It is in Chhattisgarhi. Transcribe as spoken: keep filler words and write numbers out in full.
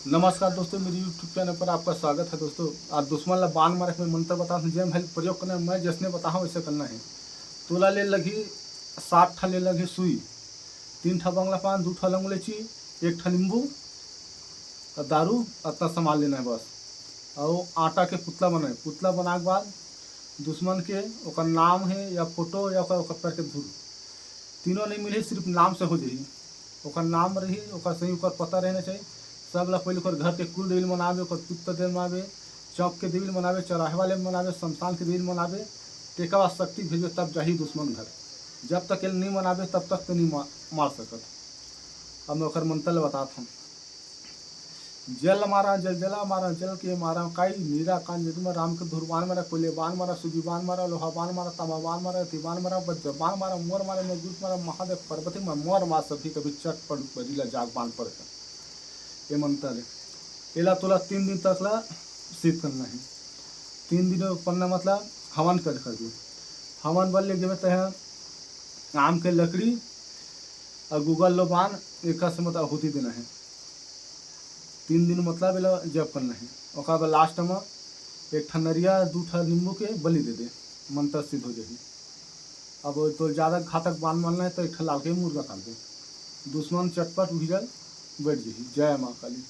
नमस्कार दोस्तों, मेरे YouTube चैनल पर आपका स्वागत है। दोस्तों, आज दुश्मन ला बाण मारे के मैं मंत्र बताहूँ, जेन भाई प्रयोग करना है, मैं जैसने बताहूँ वैसे करना है। तोला ले लगही सात ठा ले लगही सुई, तीन ठा बंगला पान, दू ठा लौंग लेची, एक ठा नींबू, अउ दारू, अतना सामान लेना है बस। अउ आटा के पुतला बनाए, पुतला बनाए के बाद दुश्मन के ओकर नाम है या फोटो या ओकर, ओकर पैर के धूल, तीनों नहीं मिलही, सिर्फ नाम से हो जाही। ओकर नाम रही, ओकर सही ओकर पता रहना चाहिए। सब ला पहले ओकर घर के कुल देवी ल मनाबे, ओकर पुत्त देवी ल मनाबे, चौक के देवी ल मनाबे, चौराहे वाले ल मनाबे, शमशान के देवी ल मनाबे, तेकर बाद शक्ति भेजबे, तब जाही दुश्मन घर। जब तक एला नहीं मनाबे तब तक तो नहीं मा-, मार सकत। अब मैं ओकर मंत्र ल बतात हूँ। जल मारा, जल जला मारा, जल के मारा काई, नीरा कान जदमा राम के धुरबान मारा, कोयले बान मारा, सुगी बान मारा, लोहा बान मारा, तामा बान मारा, रति बान मारा, बज्र बान मारा, मोर मारा, मजबूत मारा, महादेव पार्वती मारा, मोर मार सभी कभी चटपट बजिला जाग बान पड़ के। ये मंत्र है। एला तोला तीन दिन तक ला सिद्ध करना है। तीन दिन पन्ना मतलब हवन कर कर दे। हवन बर ले जेमे तह आम के लकड़ी अउ गूगल लो बान, एकर से मतलब आहुति देना है। तीन दिन मतलब एला जप करना है। ओकर बाद लास्ट में एक ठन नरिया, दू ठन नींबू के बलि दे दे, मंत्र सिद्ध हो जाही। अब तो ज़्यादा घातक बान मारना है तो एक ठन लाल के मुर्गा काट दे, दुश्मन चटपट उही जल बैठ जाही। जय माँ काली।